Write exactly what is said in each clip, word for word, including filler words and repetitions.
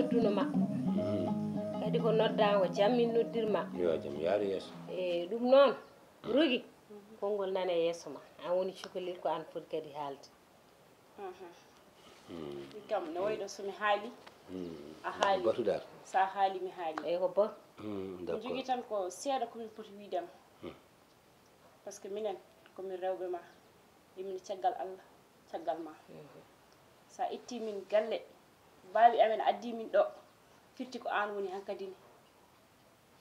Nodduno ma. Kadi ko noddaango jam min noddirma. Yo jam yaaru yeeso. E ɗum noon, Rogi, konngol nana e yeeso ma. An woni cukalel, ko an foti kadi haalde. Min kam, no wayi ɗo, so mi haali, a haali. Batu dal. So a haali, mi haali. Eyi, ko bon. Min jogii tan ko seeɗa ko min poti wiide ma. Parce que minen, ko min rewɓe ma. Emin caggal Allah, caggal ma. So a itti min galle, baawi amen addi min ɗo, firti ko an woni hankadi ne.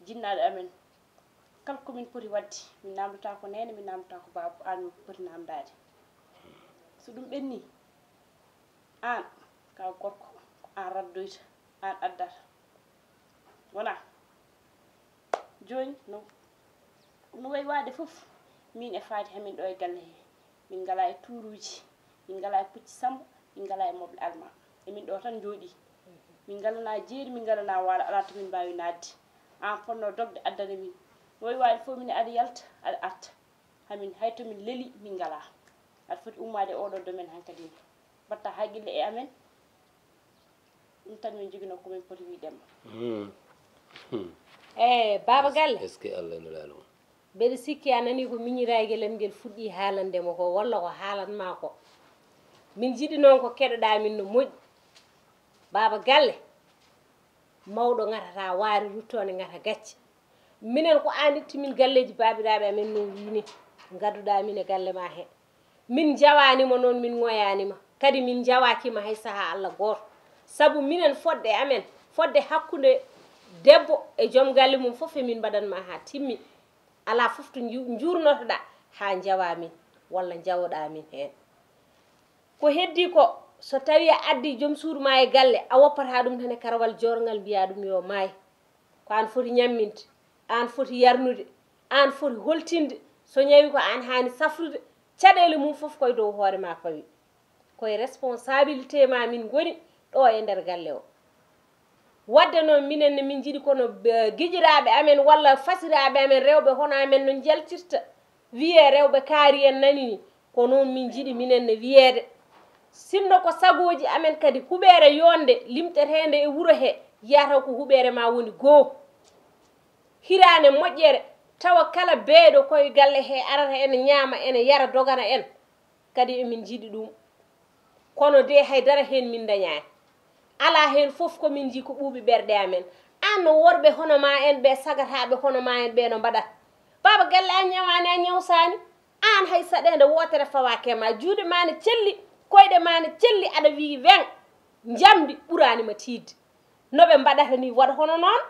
Jinnaaɗo amen, kala ko min poti waɗde, min naamndotaako neene, min naamndotaako baaba, ko aan min poti naamndaade. So ɗum ɓennii, aan, ka gorko, ko aan raddoyta, aan addata. Wonaa? Jooni, no, no wayi waade fof, miin e Faati, hamin ɗo e galle hee, min ngalaa e tuuruuji, min ngalaa e pucci Sammba, min ngalaa e mooɓle Almaa. Emin ɗo tan njooɗii. Min ngalanaa jeeri, min ngalanaa waalo, alaa to min mbaawi naatde. Aan fotnoo dogde addana min. No wayi waade fof, min aɗa yalta, aɗa arta. Hamin, hay to min leli, min ngalaa. Aɗa foti ummaade e ooɗoo domaine hankadi ne. Mbaɗtaa haqqille e amen. Ɗum tan min njoginoo ko min poti wiide ma. Hmm. Hmm. Eh, Baaba Galle. Est-ce que Allah e Nulaaɗo mum? Mbeɗa sikki a nanii ko miñiraygel am ngel fuɗɗii haalande mo ko, walla ko haalan maa ko. Min njiɗi noon ko keɗoɗaa min no moƴƴi. Baaba Galle, mawɗo ŋatataa waari, ruttoonde ŋata gacce. Minen ko aan itti min galleeji baabiraaɓe amen no wiyi ni, ngadduɗaa min e galle maa hee. Min njawaani ma noon, min ŋoyaani ma. Kadi min njawaaki ma hay sahaa Allah gooto. Sabu minen fodde amen, fodde hakkunde debbo e joom galle mum fof emin mbaɗan ma haa timmi. Alaa fof to nju-, njuurnotoɗaa haa njawaa min, walla njawoɗaa min heen. Ko heddii ko, so tawii a addii joom suudu maa e galle, a woppataa ɗum tan e karawal joorngal, mbiyaa ɗum yo maay. Ko aan foti ñamminde, aan foti yarnude, aan foti holtinde. So ñawi ko aan haani safrude, caɗeele mum fof koye dow hoore maa fawi. Koye responsabilité maa min ngoni ɗo e nder galle o. Wadde noon, minen ne min njiɗi kono, eh, giƴiraaɓe amen walla fasiraaɓe amen rewɓe hono amen no njaltirta, wiyee rewɓe kaari en nani ni, ko noon min njiɗi minen ne wiyeede. Sinno ko sagooji amen kadi huɓeere yonde limteteende e wuro he, yiyata ko huɓeere maa woni goo. Hiraande moƴƴere, tawa kala beeyɗo koye galle he arata ene ñaama, ene yara, dogana en. Kadi emin njiɗi ɗum. Kono de hay dara heen min ndañaani. Alaa heen fof ko min nji ko ɓuuɓi ɓerɗe amen. Aan no worɓe hono maa en ɓe, sagataaɓe hono maa en ɓe no mbaɗata. Baaba Galle, a ñawaani, a ñawsaani. Aan hay saɗeende wootere fawaaki e ma. Juuɗe maa ne celli, koyɗe maa ne celli, aɗa wiyi weŋ. Njamndi ɓuraani ma tiiɗde. No ɓe mbaɗata ni, waɗa hono noon.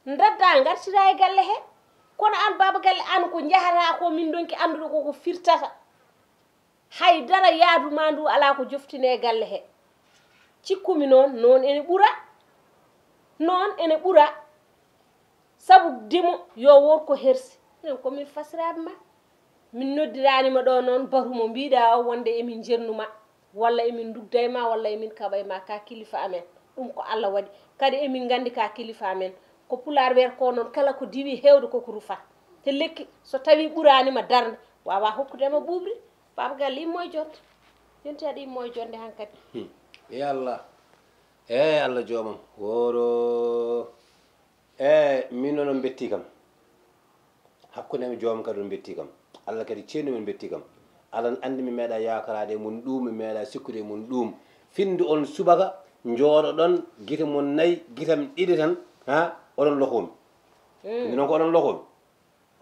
Ndaddaa, ngartiraa e galle he. Kono aan Baaba Galle, aan ko njahataa ko, min ndonki anndude ko ko firtata. Hay dara yaadu maa ndu alaa ko joftine e galle he. Cikkumi noon, noon ene ɓura. Noon ene ɓura. Sabu dimo yo wood ko hersi. Minen ko min fasiraaɓe ma. Min noddiraani ma ɗo noon, batu mo mbiɗaa o wonde emin njennu ma, walla emin ndugda e ma, walla emin kaɓa e ma, ka kilifa amen. Ɗum ko Allah waɗi. Kadi emin nganndi ka kilifa amen. Ko Pulaar wiyata ko noon, kala ko diwi heewde ko ko rufa. Te lekki, so tawii ɓuraani ma darnde, waawaa hokkude ma ɓuuɓri. Baaba Galle, immo e jonde. Yonti aɗa immo e jonde hankadi. Hmm. Ya Allah. Eh, Allah joomam. Woro. Eh, min onon mbetti kam. Hakkunde am e joomam kadi on mbetti kam. Allah kadi ceerno men mbetti kam. Allah ne anndi mi meeɗa yaakaraade e mon ɗuum, mi meeɗa sikkude e mon ɗuum. Finndu on subaka, njooɗoɗon, gite mon nayi, gite am ɗiɗi tan, ha, oɗon lohomi. Mm. Finndu noon ko oɗon lohomi.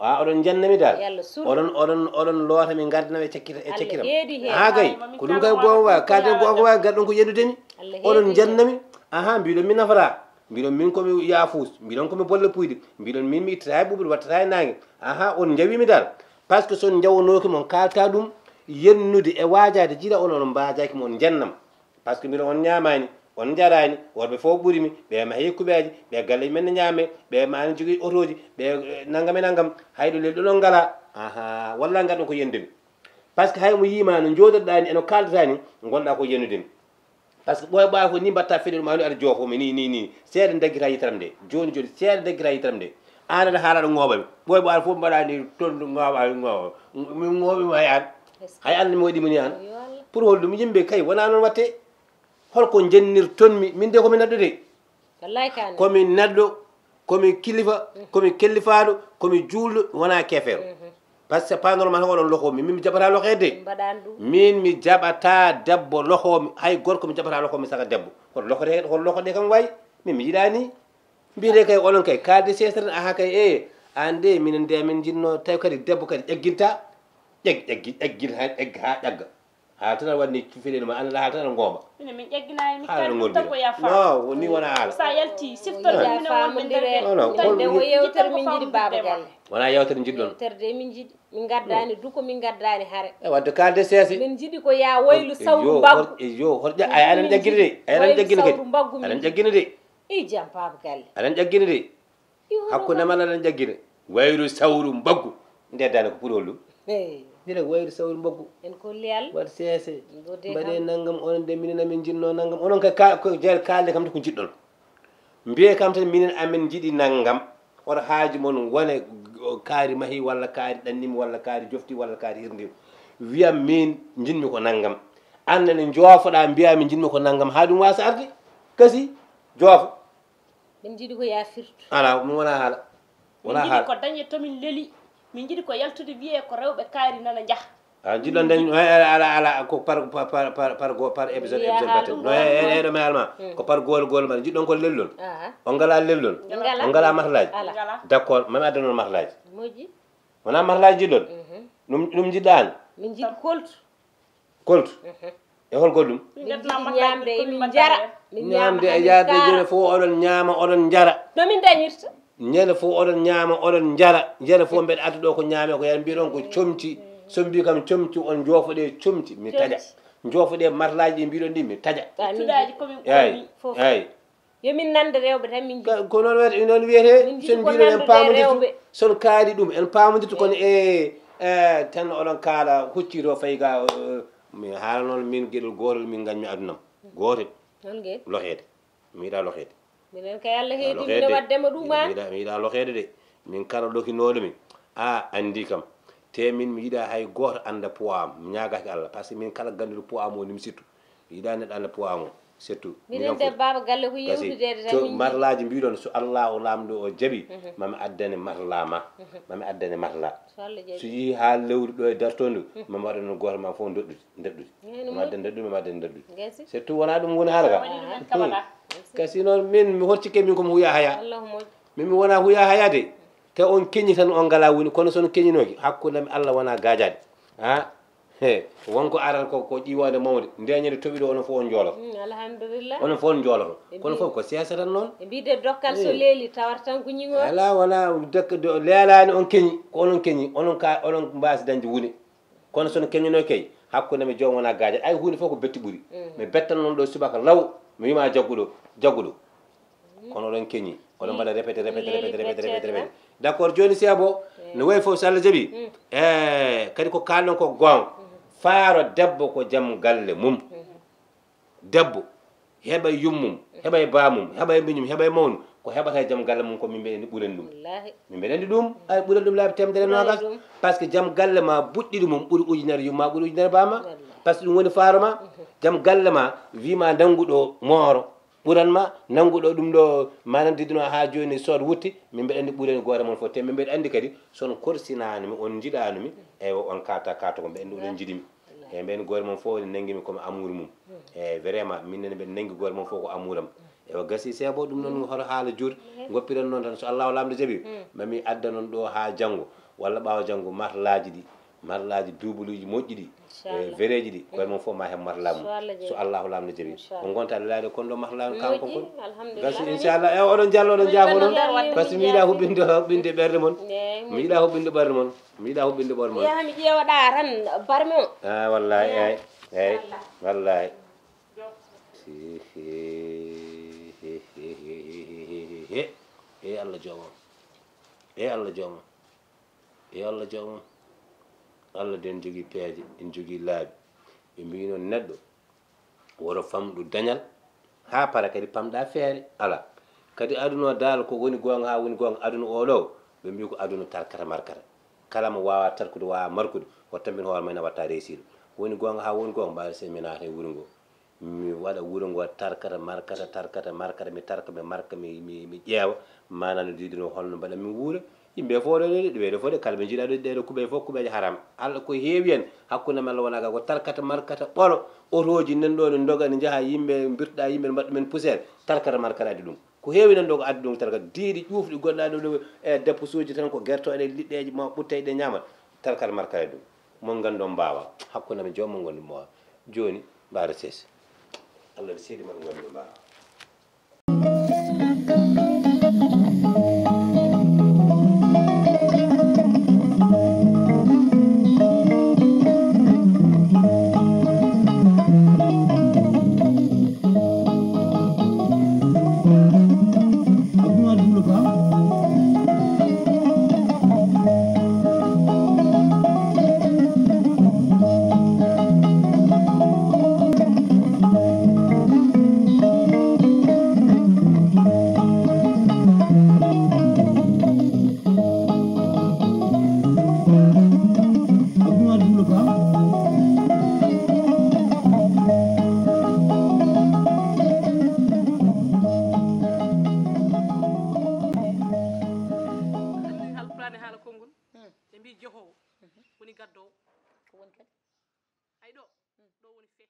Ah, oɗon njannami dal. Yo Allah surnu. Oɗon, oɗon, oɗon loota mi ngardina e cakkita, e Allah cakkitam. Heedi heen. Ah, kay, ko ɗum kay goonga, kaaden goonga, ngarɗon ko yennude mi. Allah heedi heen. Oɗon njannami. Aha, mbiɗon mi nafata. Mbiɗon min ko mi yaafuus. Mbiɗon ko mi bolle puyɗe. Mbiɗon min mi ittata e ɓuuɓri, wattata e naange. Aha, on njawi mi dal. Parce que so on njawanooki mon kaalta ɗum, yennude e waajaade jiɗa on, on mbaajaaki mo, on njannam. Parce que mbiɗo on ñaamaani, on njaraani, worɓe fof ɓuri mi, ɓe mahi kuɓeeje, ɓe galleeji men ne ñaame, ɓe maani jogii otooji, ɓe, eh, nanngam e nanngam, hay ɗo lelɗo ɗon ngalaa. Aha, walla ngarɗon ko yennude mi. Parce que hay mo yiima no njooɗoɗaa ni, e no kaaldataa ni, ngonɗaa ko yennude mi. Parce que ɓooy ɓaawa fof ni mbaɗta fedde ɗum, ani aɗa joofo mi ni, ni, ni. Seeɗa daggita yitaram nde. Jooni, jooni, seeɗa daggita yitaram nde. Aan aɗa haala aɗa ŋooɓa mi. Ɓooy ɓaawa fof mbaɗa ni toon ŋooɓa, ŋooɓa. Min ŋooɓi ma hay aan. Hay aan mi waɗi mo ni aan. Yo Allah. Pour holɗum yimɓe kay, wonaa noon watte. Holko njennirton mi? Min de ko mi neɗɗo de. Wallahi ka komi neɗɗo, komi kilifa, komi kellifaaɗo, komi juulɗo, wona keefeero. Parce que c'est pas normal oɗon loho min min mi jaɓata loheede. Min mi jaɓata debbo loho, hay gorko mi jaɓata loho mi saka debbo. Hoto loho de hoto loho de kam wayi. Min mi yiɗani. Mbiyete kay onon kay kaalde sesere aha kay e an de minen de min jinno tawi kadi debbo kadi ƴegginta. Ƴeg ƴeggi ƴeggin ha ƴegga ha ƴagga. Haala tan aɗa waɗni fiɗeede ma, annda haala tan aɗa ngooma. Minen min ƴegginaani, min haala no kalmi ɗum tan ko ya faam. Non, ni wona haala. So a yalti, siftor min minen wonɓe nder ɓe. Non, non, tan nde o yewtere min njiɗi baaba galle. Wona yewtere njiɗɗon. Yewtere de min njiɗi. Min ngaddaani duko, min ngaddaani hare. E waɗde kaalde seese. Min njiɗi ko ya waylu sawru mbaggu. Yo, hoto ƴa, ay aɗa ƴaggina de. Ay aɗa ƴaggina kadi. Aɗa ƴaggina de. I jam baaba galle. Aɗa ƴaggina de. Hakkunde ma aɗa ƴaggina. Wayru sawru mbaggu. Nde dane ko pour hollu. Mbiɗa wayru sawru mbaggu. En kolli Allah. Waɗ seese. Mbaɗe nanngam onon de minen amin njiɗno nanngam onon kay ka ko jeer kaalde kam ko njiɗɗon. Mbiye kam tan minen amin njiɗi nanngam. Hoto haaju mon wone kaari mahi walla kaari ɗannimi walla kaari jofti walla kaari hirndima. Wiyam min njiɗmi ko nanngam. An nene joofoɗa mbiya mi njiɗmi ko nanngam haa ɗum wasa arde. Kasi joofo. Min njiɗi ko ya firtu. Ala, ɗum wona haala. Wona haala. Min njiɗi ko dañe to min leli. Min njiɗi ko yaltude wiyee ko rewɓe kaari nana njaha. A jiɗɗon dañ ala ala ala ko par par par par go par épisode épisode batte no eɗo mi alma ko par gool gool mbaɗa jiɗɗon ko lellol on ngala lellol on ngala maslaji d' accord mami addanol maslaji wona maslaji jiɗɗon ɗum ɗum jiɗɗa an min jiɗi koltu Koltu. E hol goɗɗum? Min njiɗi ñaamde emin njara. Min ñaamde e yaade jene fof oɗon ñaama oɗon njara. No min dañirta? Ñande fof oɗon ñaama oɗon njara. Jene fof mbeɗa adda ɗo ko ñaame ko yar mbiɗon ko comci. So mbi kam comci on joofoɗe comci mi taƴa. Joofoɗe marlaji ɗi mbiɗon ɗi mi taƴa. Cuɗaji komin ɓorni. Eyi. Yo min nande rewɓe tan min njiɗi. Ko noon wiyete noon wiyete. Min njiɗi ko nande rewɓe. Son kaali ɗum en paamodirta kono e e tan oɗon kaala huccito fayi ga mi haala noon min geɗel gootol min gañmi adunam. Gootel. Hol ngel? Loheede. Mi yiɗa loheede. Minen kay Allah heedi mino waddema ɗum an. Mi yiɗa loheede de. Min kala lokinooɗo mi a anndi kam. Te min mi yiɗa hay gooto annda poids am mi ñaagaki Allah parce que min kala gannduɗo poids am o ni mi sittu. Yiɗa neɗɗo anda poids mo surtout. Minen de baba galle ko yewtudeede tan min. Marlaji mbiɗon so Allahu lamɗo o jaɓi mami addane marla ma. Mami addane marla. So yeehi ha lewru ɗo e darto ndu mami waɗa noon gooto ma fof doɗɗude doɗɗude. Mami addane doɗɗude mami addane doɗɗude. Surtout wona ɗum woni haala ka. Kasi noon min mi horcike min komi huya haya. Min mi wona huya haya de. Te on keñi tan on ngala woni kono so on keñinooki hakkundemi Allah wona gaajaade. Ha. He wonko arata ko ko ƴiwande mawde ndeñede toɓi ɗo onon fof on jooloto. Alhamdulillah. Onon fof on jooloto. Kono fof ko siyasa tan noon. Ɓe mbiide dokkal so leeli tawata tan ko ñiŋo. Ala wala leelani on keñi ko onon keñi onon ka onon mbasi dañde wune. Kono sono keñino kay hakkunde mi joom wona gaaja ay hunde fof ko betti ɓuri. Mi bettan noon ɗo subaka law mi wima jagguɗo jagguɗo. Kono oɗon keñi oɗon mbaɗa répété répété répété répété répété répété. D' accord joni si abo no wayi fof so allah jaɓi e kadi ko kalɗon ko goonga. Faaro debbo ko jam galle mum. Debbo heɓa yummum heɓa e bamum heɓa e miñum heɓa e mawnu ko heɓata e jam galle mum ko min mbeɗa andi ɓurani ɗum. Min mbeɗa andi ɗum ay ɓurani ɗum laabi temedere nogas. Par ce que jam galle ma buɗɗiɗi mum ɓuri ujunere yumma ɓuri ujunere bama. Par ce que ɗum woni faaro ma. Jam galle ma wima nanguɗo mooro. Ɓuran ma nannguɗo ɗum ɗo manantidino haa jooni sood wutti min mbeɗa anndi ɓurani gooto mon fof te min mbeɗa anndi kadi son korsinaano mi on njiɗaano mi eywa on kaata kaata ko mbeɗa anndi oɗon njiɗi mi. Eyi mbeɗa anndi gooto mon fof ne nanngi mi comme amour mum. Eyi vraiment min nene mbeɗa nanngi gooto mon fof ko amour am. Eywa gasi sebo ɗum noon hoto haala juut goppiren noon tan so allahu laamɗo jaɓi mami adda noon ɗo haa janngo walla ɓaawa janngo marlaaji ɗi. Marlaaji duubuluuji moƴƴi ɗi e vereeji ɗi koye mon fof ma heɓ marlaa mum so allahu laamɗo jaɓi. On ngonta lelaade kon ɗo marlaa kanko kon gasi inchallah e oɗon jalla oɗon jaafo noon. Par ce que mi yiɗa huɓɓinde huɓɓinde ɓerde mon. Mi yiɗa huɓɓinde ɓerde mon. Mi yiɗa huɓɓinde ɓerde mon. Yaha mi ƴeewaɗa tan barme o. A wallahi eyi eyi wallahi. E allah joomam. E allah joomam. Yo allah joomam. Allah de ene jogii peeje ene jogii laabi. Ɓe mbii noon neɗɗo woto famɗu dañal haa para kadi pamɗa feere alaa. Kadi aduna o daal ko woni goonga haa woni goonga aduna o ɗo ɓe mbii ko aduna tarkata markata. Kala mo waawaa tarkude waawaa markude o tambina hoore ma ina watta reysiiɗo. Woni goonga haa woni goonga mbaɗa se mi naata e wuro ngo. Mi waɗa wuro ngo tarkata markata, tarkata markata, mi tarka, mi marka, mi, mi, mi ƴeewa, maanaa no diidunoo, holno mbaɗa mi wuura. Yimɓe fof ɗo, ɗo, ɗo, ɓeeɗo fof ɗo, kala ɓe njiɗaa ɗo, ɗeeɗo kuɓeeje fof, kuɓeeje haram. Allah ko heewi heen, hakkunde men Allah wonaa ga, ko tarkata markata ɓolo, otooji nan ɗo ne ndoga, ne njaha, yimɓe mbirtoɗaa, yimɓe mbaɗa ɗumen poussière, tarkata markata addi ɗum. Ko heewi nan ɗo ko addi ɗum, tarkata diidi ƴuufɗi gonɗaa ɗo, ɗo, e dépôt suuji tan ko gertooɗe, liɗɗeeji ma ɓutteeɗe ɗe ñaamat, tarkata markata addi ɗum. Mon nganndon mbaawa, hakkunde men joom mon ngonɗi mbaawa. Jooni, mbaara seesi. Allah ne seedi mon ngonɗi mbaawa. Anndi Alquraan e haala konngol. Hmm. Ɓe mbii jehoowo, hmm, woni gaddoowo. Ko woni kadi? Ay ɗo, hmm, ɗo woni fee.